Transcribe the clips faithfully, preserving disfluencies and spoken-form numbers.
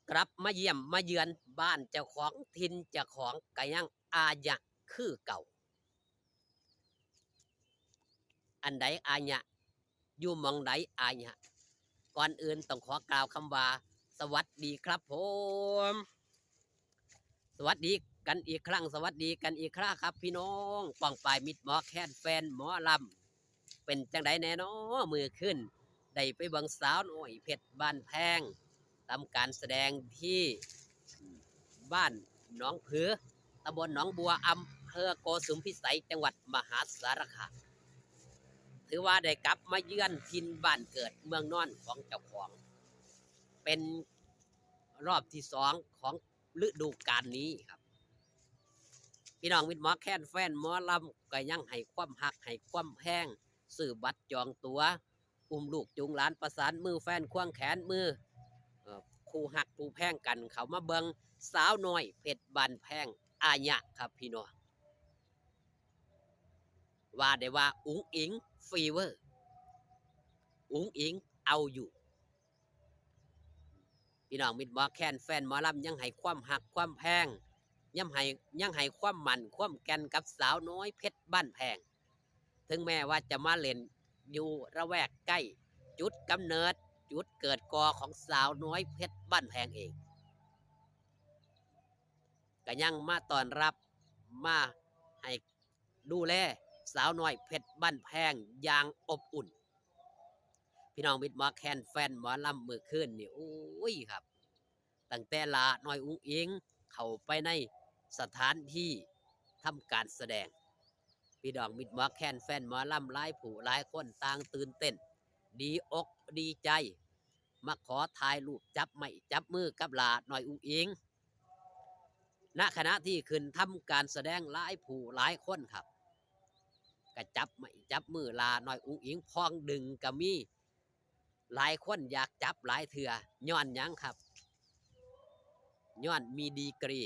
กลับมาเยี่ยมมาเยือนบ้านเจ้าของถิ่นเจ้าของก็ยังอาญะคือเก่า อันใดอาญะ อยู่หม่องใดอาญะ ก่อนอื่นต้องขอกล่าวคำว่า สวัสดีครับผม สวัสดีกันอีกครั้ง สวัสดีกันอีกครั้งครับพี่น้อง ป้องปายมิตรหมอแคนแฟนหมอลำ เป็นจังใดแน่น้อมื้อคืน ได้ไปเบิ่งสาวน้อยเพชรบ้านแพง ทำการแสดงที่บ้านหนองผือ ตำบลหนองบัว อำเภอโกสุมพิสัย จังหวัดมหาสารคาม ถือว่าได้กลับมาเยือนถิ่นบ้านเกิดเมืองนอนของเจ้าของ เป็นรอบที่สองของฤดูกาลนี้ครับ พี่น้องมิตรหมอแคนแฟนหมอลำก็ยังให้ความฮักให้ความแพง ซื้อบัตรจองตั๋ว อุ้มลูกจูงหลานประสานมือแฟนควงแขนมือ เอ่อ คู่ฮักคู่แพงกันเข้ามาเบิ่งสาวน้อยเพชรบ้านแพงอาญะครับพี่น้อง ว่าได้ว่าอุ๋งอิ๋งฟีเวอร์ อุ๋งอิ๋งเอาอยู่ พี่น้องมิตรหมอแคนแฟนหมอลำยังให้ความฮักความแพง ยังให้ ยังให้ความมั่นความแก่นกับสาวน้อยเพชรบ้านแพง ถึงแม้ว่าจะมาเล่นอยู่ระแวกใกล้จุดกำเนิดจุดเกิดกอของสาวน้อยเพชรบ้านแพงเอง ก็ยังมาต้อนรับมาให้ดูแลสาวน้อยเพชรบ้านแพงอย่างอบอุ่น พี่น้องมิตรหมอแคนแฟนหมอลำมื้อคืนนี่ โอ้ยครับ ตั้งแต่หล้าน้อยอุ๋งอิ๋งเข้าไปในสถานที่ทำการแสดง พี่น้องมิตรหมอแคนแฟนหมอลำหลายผู้หลายคนต่างตื่นเต้น ดีอกดีใจ มาขอถ่ายรูปจับไม้จับมือกับหล้าน้อยอุ๋งอิ๋ง ณ ขณะที่ขึ้นทำการแสดงหลายผู้หลายคนครับ ก็จับไม้จับมือหล้าน้อยอุ๋งอิ๋ง พองดึงก็มี หลายคนอยากจับหลายเทื่อ ย้อนหยังครับ ย้อนมีดีกรี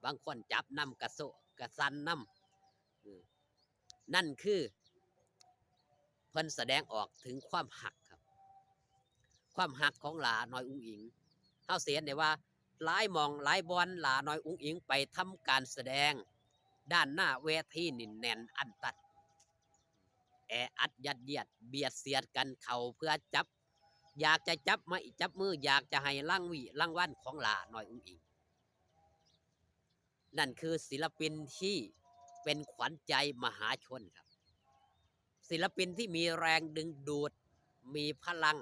บางคนจับนำกะโซะกะสั่นนำ อืม นั่นคือเพิ่นแสดงออกถึงความฮักครับ ความฮักของหล้าน้อยอุ๋งอิ๋ง เฮาสิเห็นได้ว่าหลายหม่องหลายบ่อนหล้าน้อยอุ๋งอิ๋งไปทำการแสดง ด้านหน้าเวทีนี่แน่นอันตัน แออัดยัดเยียดเบียดเสียดกันเข้าเพื่อจับ อยากจะจับไม้จับมือ อยากจะให้รางวีรางวัลของหล้าน้อยอุ๋งอิ๋ง นั่นคือศิลปินที่เป็นขวัญใจมหาชนครับ ศิลปินที่มีแรงดึงดูด มีพลัง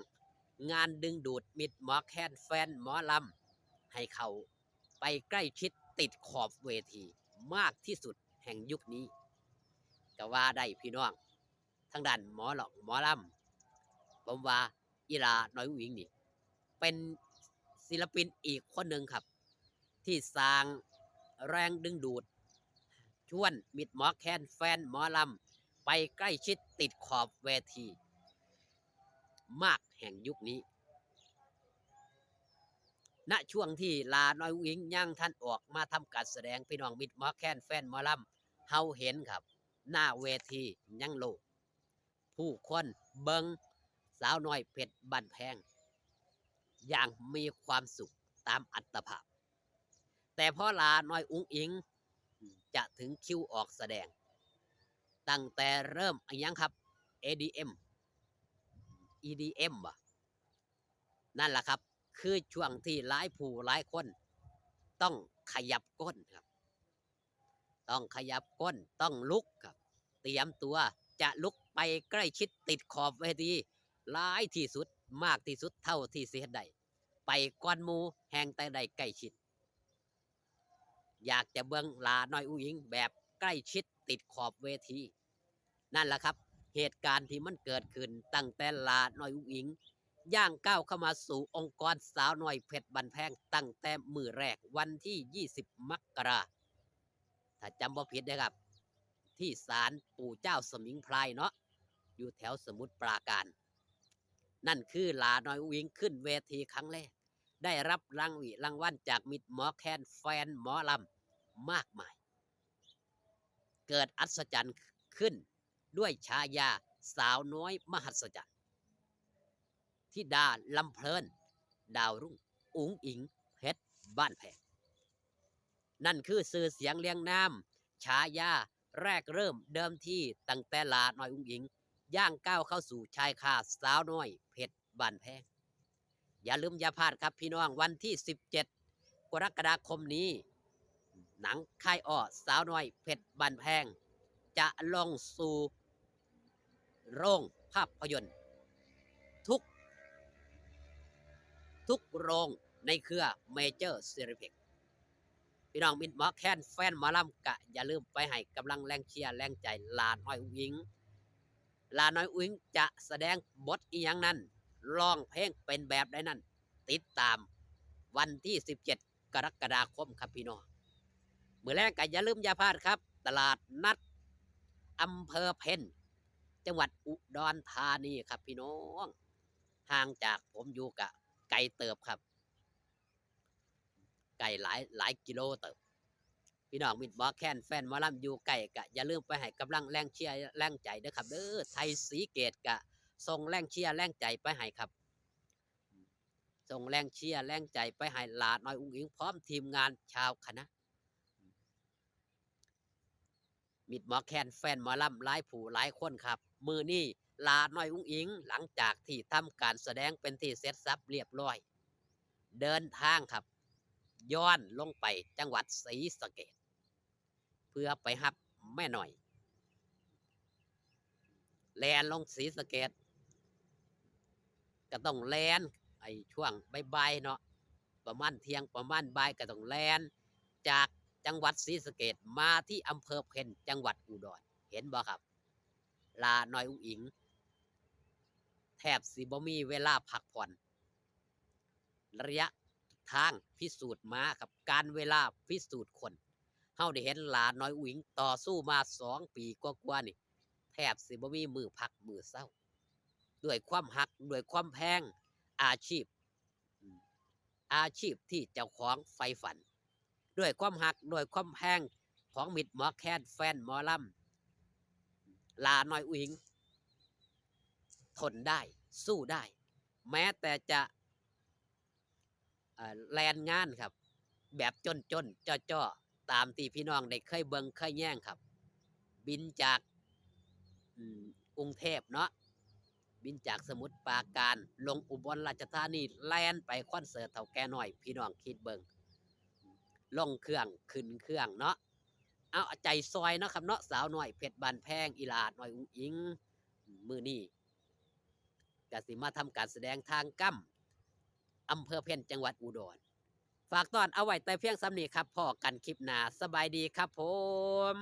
งานดึงดูดมิตรหมอแคนแฟนหมอลำ ให้เข้าไปใกล้ชิดติดขอบเวทีมากที่สุดแห่งยุคนี้ ก็ว่าได้พี่น้อง ทางด้านหมอร้องหมอลำ ผมว่าอีหล้าน้อยอุ๋งอิ๋งนี่ เป็นศิลปินอีกคนหนึ่งครับ ที่สร้างแรงดึงดูด ชวนมิตรหมอแคนแฟนหมอลำ ไปใกล้ชิดติดขอบเวที มากแห่งยุคนี้ ณ ช่วงที่หล้าน้อยอุ๋งอิ๋งยังทันออกมาทำการแสดง พี่น้องมิตรหมอแคนแฟนหมอลำ เฮาเห็นครับ หน้าเวทียังโล่ง ผู้คนเบิ่งสาวน้อยเพชรบ้านแพง อย่างมีความสุขตามอัตภาพ แต่พอหล้าน้อยอุ๋งอิ๋งจะถึงคิวออกแสดง ตั้งแต่เริ่มอะหยังครับ เอดีเอ็ม อีดีเอ็ม บ่ นั่นล่ะครับ คือช่วงที่หลายผู้หลายคนต้องขยับก้นครับ ต้องขยับก้น ต้องลุกครับ เตรียมตัวจะลุกไปใกล้ชิดติดขอบเวที หลายที่สุด มากที่สุดเท่าที่สิเฮ็ดได้ ไปก่อนหมู่ แฮ่งแต่ได้ใกล้ชิด อยากจะเบิ่งหล้าน้อยอุ๋งอิ๋งแบบใกล้ชิดติดขอบเวที นั่นล่ะครับ เหตุการณ์ที่มันเกิดขึ้นตั้งแต่หล้าน้อยอุ๋งอิ๋งย่างก้าวเข้ามาสู่องค์กรสาวน้อยเพชรบ้านแพง ตั้งแต่มื้อแรกวันที่ยี่สิบมกรา ถ้าจำบ่ผิดนะครับ ที่ศาลปู่เจ้าสมิงพรายเนาะ อยู่แถวสมุทรปราการ นั่นคือหล้าน้อยอุ๋งอิ๋งขึ้นเวทีครั้งแรก ได้รับรางวีรางวัลจากมิตรหมอแคนแฟนหมอลำมากมาย เกิดอัศจรรย์ขึ้นด้วยฉายาสาวน้อยมหัศจรรย์ ธิดาลำเพลินดาวรุ่ง อุ๋งอิ๋ง เพชรบ้านแพง นั่นคือชื่อเสียงเรียงนาม ฉายาแรกเริ่มเดิมทีตั้งแต่หล่าน้อยอุ๋งอิ๋ง ย่างก้าวเข้าสู่ชายคาสาวน้อยเพชรบ้านแพง อย่าลืมอย่าพลาดครับพี่น้อง วันที่สิบเจ็ด กรกฎาคมนี้ หนังค่ายอ้อสาวน้อยเพชรบ้านแพง จะลงสู่โรงภาพยนตร์ ทุก ทุกโรงในเครือเมเจอร์ซีนิเพ็ก พี่น้องมิตรหมอแคนแฟนหมอลำกะอย่าลืมไปให้กำลังแรงเชียร์แรงใจหล่าน้อยอุ๋งอิ๋ง หล่าน้อยอุ๋งอิ๋งจะแสดงบทอีหยังนั้น ร้องเพลงเป็นแบบใดนั้น ติดตามวันที่สิบเจ็ด กรกฎาคมครับพี่น้อง มื้อแลงกะอย่าลืมอย่าพลาดครับ ตลาดนัดอำเภอเพ็ญ จังหวัดอุดรธานีครับพี่น้อง ห่างจากผมอยู่กะไกลเติบครับ ไกลหลายหลายกิโลเติบ พี่น้องมิตรหมอแคนแฟนหมอลำอยู่ไกลกะอย่าลืมไปให้กำลังแรงเชียร์แรงใจเด้อครับเด้อ ไทยศรีเกตกะส่งแรงเชียร์แรงใจไปให้ครับ ส่งแรงเชียร์แรงใจไปให้หล่าน้อยอุ๋งอิ๋งพร้อมทีมงานชาวคณะ มิตรหมอแคนแฟนหมอลำหลายผู้หลายคนครับ มื้อนี้หล่าน้อยอุ๋งอิ๋งหลังจากที่ทำการแสดงเป็นที่เสร็จสับเรียบร้อย เดินทางครับ ย้อนลงไปจังหวัดศรีสะเกษ เพื่อไปฮับแม่น้อย แล่นลงศรีสะเกษ ก็ต้องแล่นไอ้ช่วงบ่ายๆเนาะ ประมาณเที่ยงประมาณบ่ายก็ต้องแล่นจากจังหวัดศรีสะเกษมาที่อำเภอเพ็ญจังหวัดอุดร เห็นบ่ครับ หล่าน้อยอุ๋งอิ๋ง แทบสิบ่มีเวลาพักผ่อน ระยะทางพิสูจน์ม้าครับ การเวลาพิสูจน์คน เฮาได้เห็นหล่าน้อยอุ๋งอิ๋งต่อสู้มาสองปีกว่าๆนี่ แทบสิบ่มีมื้อพักมื้อเซา ด้วยความฮัก ด้วยความแพง อาชีพ อืม อาชีพที่เจ้าของใฝ่ฝัน ด้วยความฮัก ด้วยความแพงของมิตรหมอแคนแฟนหมอลำ หล่าน้อยอุ๋งอิ๋ง ทนได้ สู้ได้ แม้แต่จะ เอ่อ แล่นงานครับ แบบจนๆ จ้อๆ ตามที่พี่น้องได้เคยเบิ่งเคยแยงครับ บินจาก อืม กรุงเทพฯเนาะ บินจากสมุทรปราการ ลงอุบลราชธานี แล่นไปคอนเสิร์ตเฒ่าแก่น้อย พี่น้องคิดเบิ่ง ลงเครื่อง ขึ้นเครื่องเนาะ เอาใจซอยเนาะครับเนาะ สาวน้อยเพชรบ้านแพง อีหล่าน้อยอุ๋งอิ๋ง มื้อนี้ ก็สิมาทำการแสดงทางกำ อำเภอเพ็ญ จังหวัดอุดร ฝากต้อนเอาไว้แต่เพียงส่ำนี้ครับ พ้อกันคลิปหน้า สบายดีครับผม